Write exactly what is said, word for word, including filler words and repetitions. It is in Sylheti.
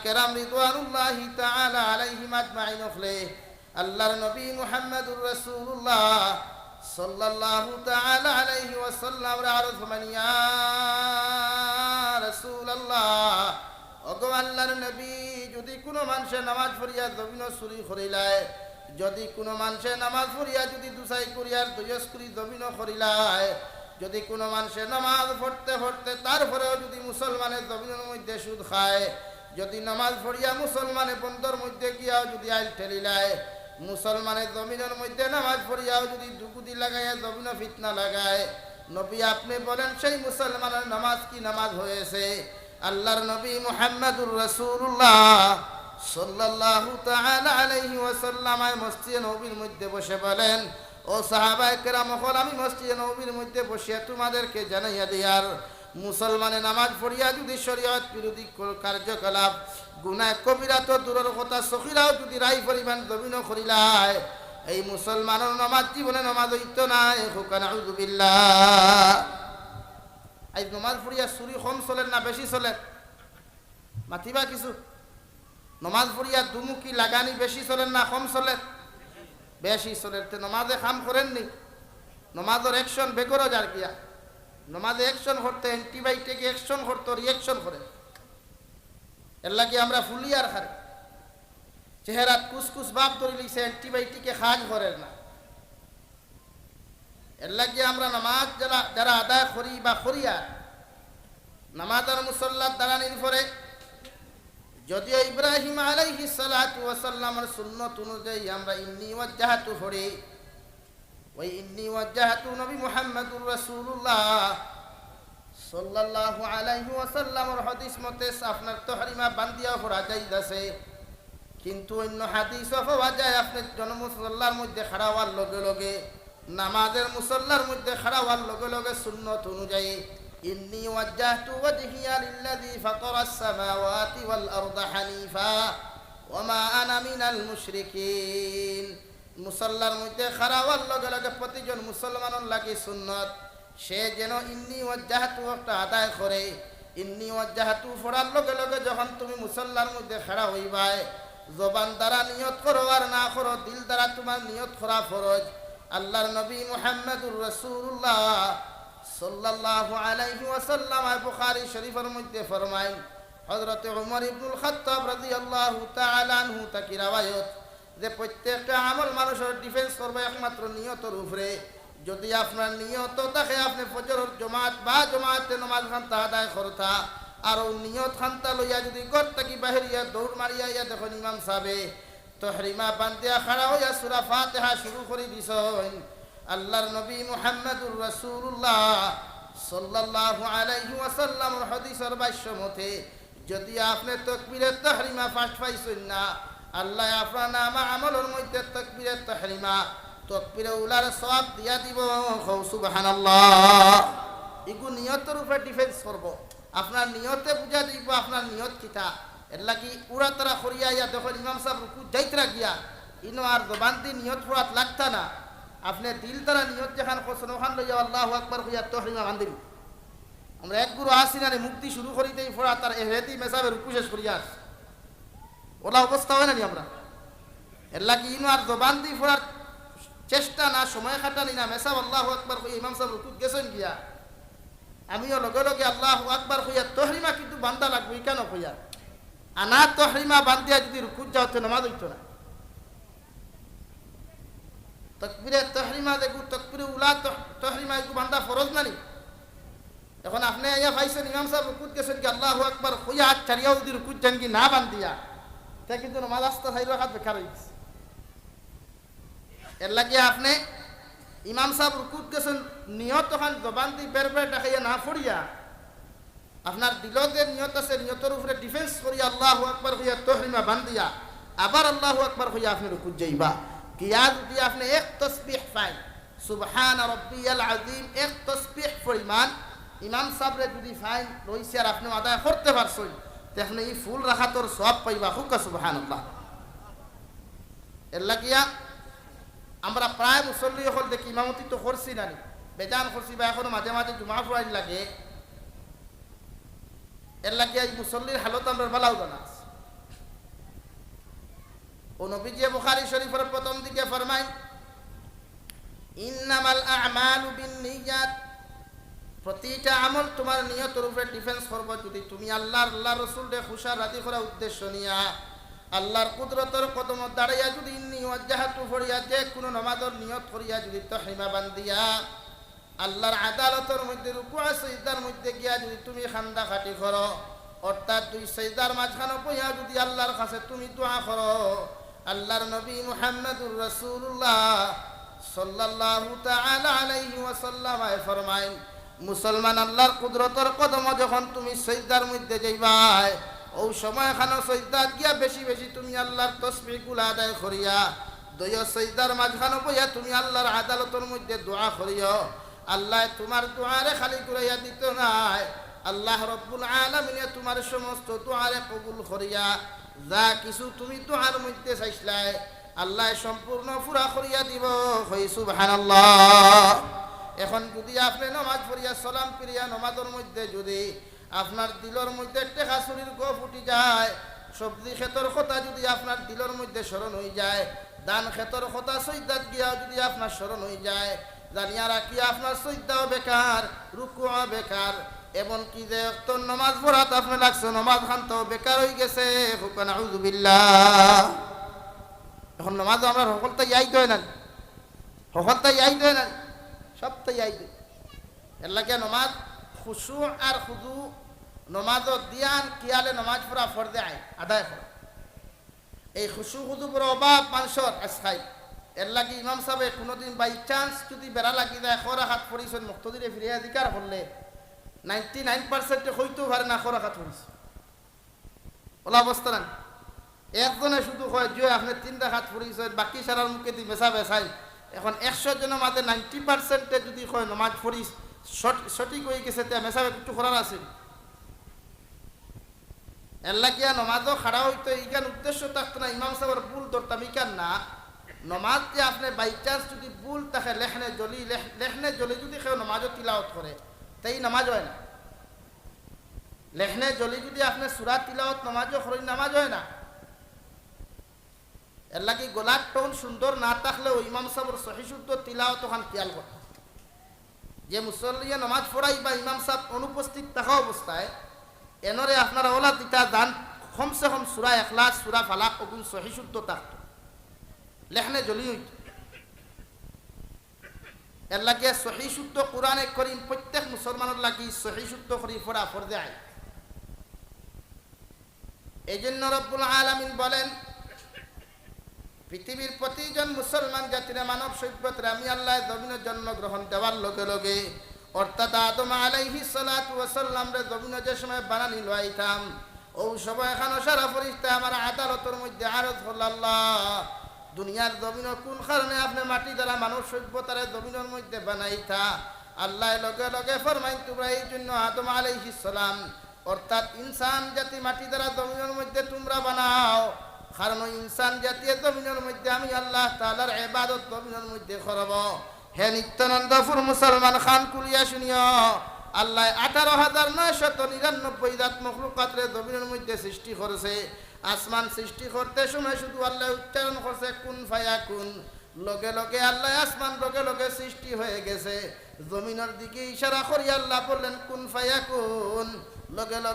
কেরাম রিদওয়ানুল্লাহি তাআলা আলাইহিম আজমাইন অকলে আল্লাহর নবী মুহাম্মাদুর রাসূলুল্লাহ সাল্লাল্লাহু তাআলা আলাইহি ওয়াসাল্লামরে আরজ ফরমাইন, ইয়া রাসূলুল্লাহ, ওগো আল্লাহর নবী, যুদি কুনু মানষে নামাজ পড়িয়া জমিনো চুরি করিলায়, যুদি কুনু মানষে নামাজ পড়িয়া যুদি দুসাই করিয়ার দৈয়স করি জমিনো করিলায়, যুদি কুনু মানষে নামাজ পড়তে পড়তে তারপরেও যুদি মুসলমানের জমিনর মধ্যে সুদ খায়, যুদি নামাজ পড়িয়া মুসলমানে বন্দর মধ্যে গিয়াও যুদি আইল ঠেলিলায়, মুসলমানের জমিনর মধ্যে নামাজ পড়িয়াও যুদি দুগুদি লাগাইয়া জমিনো ফিতনা লাগায়, নবী আপনে বলেন, সেই মুসলমানের নামাজ কি নামাজ হয়েছে? আল্লাহর নবী মুহাম্মাদুর রাসূলুল্লাহ সাল্লাল্লাহু তাআলা আলাইহি ওয়াসাল্লাম মসজিদে নববীর মধ্যে বসে বলেন, ও সাহাবায়ে কেরাম অকল, আমি মসজিদে নববীর মধ্যে বসিয়া তোমাদেরকে জানাইয়া দিয়ার, মুসলমানে নামাজ পড়িয়া যুদি শরীয়ত বিরোধী কর-, কার্যকলাপ, গুনাহ কবিরা তো দূরর কথা, সগীরাও যুদি রাই পরিমাণ জমিনো করিলায়, এই মুসলমানর নামাজ জীবনে নামাজ অইতো নায়। কউক্কা নাউজুবিল্লাহ। আইজ নামাজ পড়িয়া চুরি কম চলের না বেশি চলের? মাতিবা কিছু। নামাজ পড়িয়া দুমুখি লাগানি বেশি চলের না কম চলের? বেশি চলের। তে নামাজে কাম করের নি? নামাজর action বেগরও যার গিয়া। নামাজে action করতে antibiotic action করতো, reaction করে। এরলাগি আমরা ফুলিয়ার খারে। চেহারাত কুসকুস ভাব ধরিলিছে, antibiotic এ কাজ করের না। এরলাগি আমরা নামাজ যারা, যারা আদায় করি বা করিয়ার, নামাজ আর মুসল্লাত দাঁড়ানির পরে যদিও ইব্রাহিম আলাইহিস সালাতু ওয়াস সালামর সুন্নত অনুযায়ী আমরা ইন্নী ওয়াজ্জাহতু পড়ি, ওই ইন্নী ওয়াজ্জাহতু নবী মুহাম্মাদুর রাসূলুল্লাহ সাল্লাল্লাহু আলাইহি ওয়াসাল্লামর হাদিস মতে আপনার তহরিমা বান্দিয়াও পড়া জায়েজ আছে। কিন্তু অন্য হাদিসও পাওয়া যায়, আপনে জনমুসল্লার মধ্যে খাড়া অওয়ার লগে লগে, নামাজের মুসল্লার মধ্যে খাড়া অওয়ার লগে লগে সুন্নত অনুযায়ী, "ইন্নী ওয়াজ্জাহতু ওয়াজহিয়া লিল্লাযী ফাতারাস সামাওয়াতি ওয়াল আরদা হানিফা ওয়া মা আনা মিনাল মুশরিকিন।" মুসল্লার মধ্যে খাড়া অওয়ার লগে লগে প্রতিজন মুসলমানর লাগি সুন্নত, সে যেন ইন্নী ওয়াজ্জাহতু একটা আদায় করে। ইন্নী ওয়াজ্জাহতু পড়ার লগে লগে যখন তুমি মুসল্লার মধ্যে খাড়া অইবায়, জবান দ্বারা নিয়ত করো আর না করো, দিল দ্বারা তোমার নিয়ত করা ফরজ। আল্লাহর নবী মুহাম্মাদুর রাসূলুল্লাহ সাল্লাল্লাহু আলাইহি ওয়াসাল্লাম বুখারী শরীফর মধ্যে ফরমাইন, হযরতে উমর ইবনুল খাত্তাব রাদিয়াল্লাহু তাআলা আনহু থাকি রেওয়ায়ত, যে প্রত্যেকটা আমল মানুষর depends করবো একমাত্র নিয়তর উপরে। যদি আপনার নিয়ত থাকে আপনে ফজরর জমাত বা জমাতে নমাজ খান্তা আদায় করতা, আর অউ নিয়ত খান্তা লইয়া যদি ঘর থাকি বাহিরিয়া দৌড় মারিয়া আইয়া দেখইন ইমাম সাবে তহরিমা বান্দিয়া খাড়া অইয়া সূরা ফাতিহা শুরু করি দিছইন, আল্লাহর নবী মুহাম্মাদুর রাসূলুল্লাহ সাল্লাল্লাহু আলাইহি ওয়াসাল্লামর হাদিসর ভাষ্য মতে যদি আপনে তকবীরে তহরিমা first পাইছইন না, আল্লায় আপনার নামা আমলর মধ্যে তকবীরে তহরিমা, তকবীরে উলার সওয়াব দিয়া দিবো। কও সুবহানাল্লাহ। ইগু নিয়তর উপরে depends করবো। আপনার নিয়তে বুঝা যাইবো আপনার নিয়ত কিতা। এরলাগি উড়াতাড়া করিয়া আইয়া দেখইন ইমাম সাব রুকুত যাইতরা গিয়া, ইনো আর জবানদি নিয়ত পড়াত লাগতা না। আপনে দিল দ্বারা নিয়ত যেখান করছইন, অখান লইয়া আল্লাহু আকবার কইয়া তহরিমা বান্দিল। আমরা এক গুরু আছি না রে, মুখদি শুরু করি দেই পড়া, তার এহেদি মেসাবে রুকু শেষ করিয়া আস। অলা অবস্থা অয় না নি আমরা? এরলাগি ইনো আর জবানদি পড়ার চেষ্টা না, সময় কাটানি না, মেসাব আল্লাহু আকবার কইয়া ইমাম সাব রুকুত গেছইন গিয়া, আমিও লগে লগে আল্লাহু আকবার কইয়া তহরিমা কিন্তু বান্দা লাগবো, ইখানো কইয়া। আনা তহরিমা বান্দিয়া যদি রুকুত যাও, তে নমাজ অইতো না। তকবীরে তহরিমা যেগু, তকবীরে উলা তহ-, তহরিমা এগু বান্দা ফরজ না নি? এখন আপনে আইয়া পাইছইন, ইমাম সাব রুকুত গেছইন গি, আল্লাহু আকবার কইয়া আত ছাড়িয়াও যদি রুকুত যাইন গি না বান্দিয়া, তে কিন্তু নমাজ আস্তা চাইর রাকাত বেকার অই গেছে। এরলাগি আপনে ইমাম সাব রুকুত গেছইন, নিয়ত অখান জবানদি বের বের ডাকাইয়া না পড়িয়া, আপনার দিলো যে নিয়ত আছে, নিয়তর উপরে depends করিয়া আল্লাহু আকবার কইয়া তহরিমা বান্দিয়া, আবার আল্লাহু আকবার কইয়া আপনে রুকুত যাইবা। গিয়া যদি আপনে এক তসবিহ পাইন, সুবহান রব্বিয়াল আযীম, এক তসবিহ পরিমাণ ইমাম সাবরে যদি পাইন রইছে আর আপনে আদায় করতে পারছইন, তে আপনে ই ফুল রাকাতর সওয়াব পাইবা। কউক্কা সুবহানাল্লাহ। এরলাগিয়া আমরা প্রায় মুসল্লি অকল দেখি, ইমামতি তো করছি না নি, বেজান করছি বা এখনো মাঝে মাঝে জুমা পড়াইন লাগে। এরলাগিয়া ই মুসল্লির হালত আমরার ভালাউ জানা আছে। ও নবীজি বুখারী শরীফর প্রথম দিকে ফরমাইন, "ইন্নামাল আমালু বিন নিয়াত।" প্রতিটা আমল তুমার নিয়তর উপরে ডিপেন্ডস করবো। যুদি তুমি আল্লার, আল্লার রসুলরে খুশা রাজি করা উদ্দেশ্য নিয়া আল্লার কুদরতর কদমো দাঁড়াইয়া যুদি ইন্নী ওয়াজ্জাহাতু পড়িয়া যে কুনু নমাজর নিয়ত করিয়া যুদি তহরিমা বান্দিয়া আল্লার আদালতর মধ্যে রুকু আর সইজদার মধ্যে গিয়া যুদি তুমি কান্দা-কাটি করো, অর্থাৎ দুই সইজদার মাঝখানো বইয়া যুদি আল্লার কাছে তুমি দোয়া করো, আল্লার নবী মুহাম্মাদুর রাসূলুল্লাহ সাল্লাল্লাহু তাআলা আলাইহি ওয়াসাল্লাম ফরমাইন, মুসলমান, আল্লার কুদরতর কদমো যখন তুমি সইজদার মধ্যে যাইবায়, অউ সময়খানো সইজদাত গিয়া বেশি বেশি তুমি আল্লার তসবিহগুলা আদায় করিয়া, দুইও সইজদার মাঝখানো বইয়া তুমি আল্লার আদালতর মধ্যে দোয়া করিও। আল্লায় তুমার দোয়ারে খালি ঘুরাইয়া দিতো নায়। আল্লাহ রব্বুল আলামিনে তুমার সমস্ত দোয়ারে কবুল করিয়া যা কিছু তুমি দোয়ার মধ্যে চাইছলায়, আল্লায় সম্পূর্ণ পুরা করিয়া দিবো। কই সুবহানাল্লাহ। এখন যুদি আপনে নমাজ পড়িয়া সালাম ফিরিয়া নমাজর মধ্যে যুদি আপনার দিলর মধ্যে টেকা চুরির গফ উঠি যায়, সবজি খেতর কথা যুদি আপনার দিলর মধ্যে স্মরণ অইযায়, ধান খেতর কথা সইজদাত গিয়াও যুদি আপনার স্মরণ অইযায়, জানিয়া রাখিও আপনার সইজদাও বেকার, রুকুও বেকার, এমনকি যে অক্তর নমাজ পড়াত আপনে লাগছে, নমাজখানতাও বেকার অইগেছে। কউক্কা নাউজুবিল্লাহ। এখন নমাজো আমরার হকলতা ইয়াদ অয় না, হকলতা ইয়াদ অয় না, সবতা ইয়াদ অয়। এরলাগি নমাজ খুশু আর খুজু, নমাজো ধিয়ান খিয়ালে নমাজ পড়া ফরজে আইন আদায় করা। এই খুশু খুজু বড় অভাব মানষর আজকাইল। এরলাগি ইমাম সাবে কুনুদিন by chance যুদি বেড়া লাগি যায়, ক রাকাত পড়িছইন, মুক্তাদিরে ফিরিয়া জিকার করলে ninety nine percent এ কইতেও পারে না ক রাকাত পড়িছইন। অলা অবস্থা নানি? একজনে শুধু কয়, "জি অয়, আপনে তিন রাকাত পড়িছইন", বাকি সারার মুখেদি মেসাবে চাইন। এখন একশো জনর মাঝে ninety percent এ যুদি কয়, "নমাজ পড়ি সঠ-, সঠিক অইগেছে", তে মেসাবে কিচ্ছু করার আছে নি? এরলাগিয়া নমাজো খাড়া অইতে ইখান উদ্দেশ্য থাকতো না, ইমাম সাবর ভুল ধরতাম ইখান না। নমাজ যে আপনে by chance যুদি ভুল থাকে, লেহনে জলি, লেহ-, লেহনে জলি যুদি কেউ নমাজো তিলাওত করে, তে ই নমাজ অয় না। লেহনে জলি যুদি আপনে সূরা তিলাওত নমাজো করইন, নমাজ অয় না। এরলাগি গলার tone সুন্দর না থাকলেও ইমাম সাবর সহি শুদ্ধ তিলাওত অখান খিয়াল করতা। যে মুসল্লিয়ে নমাজ পড়াইবা ইমাম সাব অনুপস্থিত থাকা অবস্থায়, এনরে আপনারা অলা দিতা যান, কমসে কম সূরা ইখলাস, সূরা ফালাক অগুন সহি শুদ্ধ থাকতো, লেহনে জলি অইতো। এরলাগি সহি শুদ্ধ কোরআনে করিম প্রত্যেক মুসলমানর লাগি সহি শুদ্ধ করি পড়া ফরজে আইন। এইজন্য রব্বুল আলামিন বলেন, পৃথিবীর প্রতিজন মুসলমান জাতিরে, মানব সভ্যতারে আমি আল্লায় জমিনো জন্মগ্রহণ দেওয়ার লগে লগে, অর্থাৎ আদম আলাইহিস সালাতু ওয়াস সালামরে জমিনো যে সময় বানানি লইতাম, অউ সময়খানো সারা ফিরিস্তায় আমার আদালতর মধ্যে আরজ করলা, "আল্লাহ, দুনিয়ার জমিনো কুন কারণে আপনে মাটি দ্বারা মানব সভ্যতারে জমিনর মধ্যে বানাইতা?" আল্লায় লগে লগে ফরমাইন, "তুমরা এইজন্য আদম আলাইহিস সালাম, অর্থাৎ ইনসান জাতি মাটি দ্বারা জমিনর মধ্যে তুমরা বানাও, কারণ অউ ইনসান জাতিয়ে জমিনর মধ্যে আমি আল্লাহ তাআলার ইবাদত জমিনর মধ্যে করবো।" হে নিত্যানন্দপুর মুসলমান, কান খুলিয়া শুনিও, আল্লায় আঠারো হাজার নয়শত নিরানব্বই জাত মখলুকাতরে জমিনর মধ্যে সৃষ্টি করছে। আসমান সৃষ্টি করতে সময় শুধু আল্লায় উচ্চারণ করছে, "কুন ফায়াকুন।" লগে লগে আল্লায় আসমান লগে লগে সৃষ্টি হয়ে গেছে। জমিনর দিকে ইশারা করি আল্লাহ বললেন, "কুন ফায়াকুন।" লগে লগে